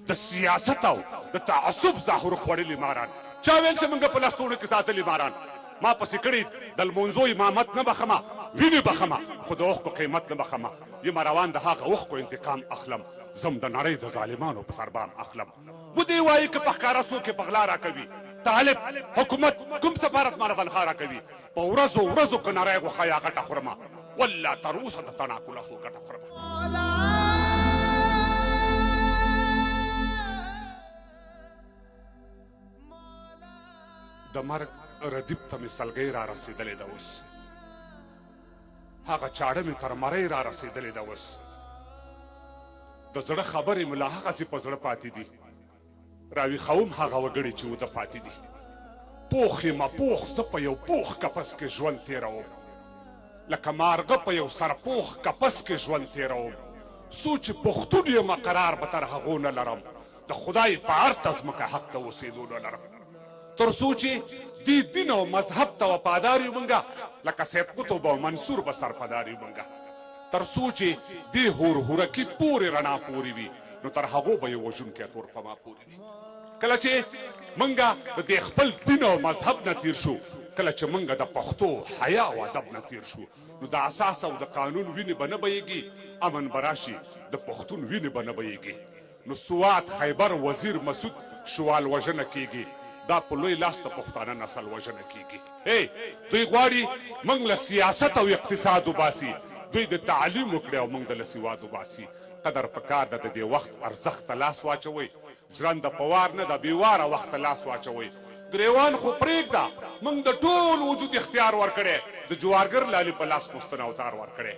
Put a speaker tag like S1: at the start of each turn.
S1: د سیاست او د تعصب زهر خوړلي ماران. چا ویل چې مونږ په لستوڼو کې ساتلي ماران. ما پسې کړي د لمونځو امامت نه بخښمه، وینې بخښمه خو د اوښکو قیمت نه بخښمه. یمه روان د هغه اوښکو انتقام اخلم، ځم د نړۍ د ظالمانو په سربام اخلم. ودې وايي که په ښکاره څوک یې په غلا راکوي، طالب حکومت کوم سفارت ماله تنخوا راکوي. په ورځو ورځو که نری غوښه یا غټه خورمه، والله تر اوسه د تڼاکو لاسو ګټه خورمه. د مرګ ردیف ته مې سلګۍ را رسېدلې ده اوس، هغه چاړه مې تر مرۍ را رسېدلې ده اوس. د زړه خبرې مې لا هغسې په زړه پاتې دي، راویښوم هغه وګړي چې وده پاتې دي. پوخ یمه پوخ زه په یو پوخ کپس کې ژوند تېروم، لکه مارغه په یو سرپوخ کپس کې ژوند تېروم. څو چې پښتون یمه قرار به تر هغو نه لرم، د خدای په ارته ځمکه حق د اوسېدو نه لرم. تر څو چې دې دین او مذهب ته وفادار یو مونږه، لکه سید قطب او منصور به سرپدار یو مونږه. تر څو چې دې هور هورکي پورې رڼا پورې وي، نو تر هغو به یې وژونکی تور په ما پورې وي. کله چې مونږه د دې خپل دین او مذهب نه تیر شو، کله چې مونږه د پښتو حیا او ادب نه تیر شو، نو د اساس او د قانون وینې به نه بهیږي، امن به راشي، د پښتون وینې به نه بهیږي. نو سوات، خیبر، وزیر، مسعود، شوال وژنه کیږي، دا په لوی لاس د پښتانه نسل وژنه کیږي. هی! دوی غواړي موږ له سیاست او اقتصاد وباسي، دوی د تعلیم وکړي او موږ د له سواد وباسي. قدر په کار ده، د دې وخت ارزښت ته لاس واچوئ، ژرنده په وار نه ده، بې واره وخت ته لاس واچوئ. ګریوان خو پریږده، موږ د ټول وجود اختیار ورکړی، د جوارګر لالي په لاس مو ستن او تار ورکړی.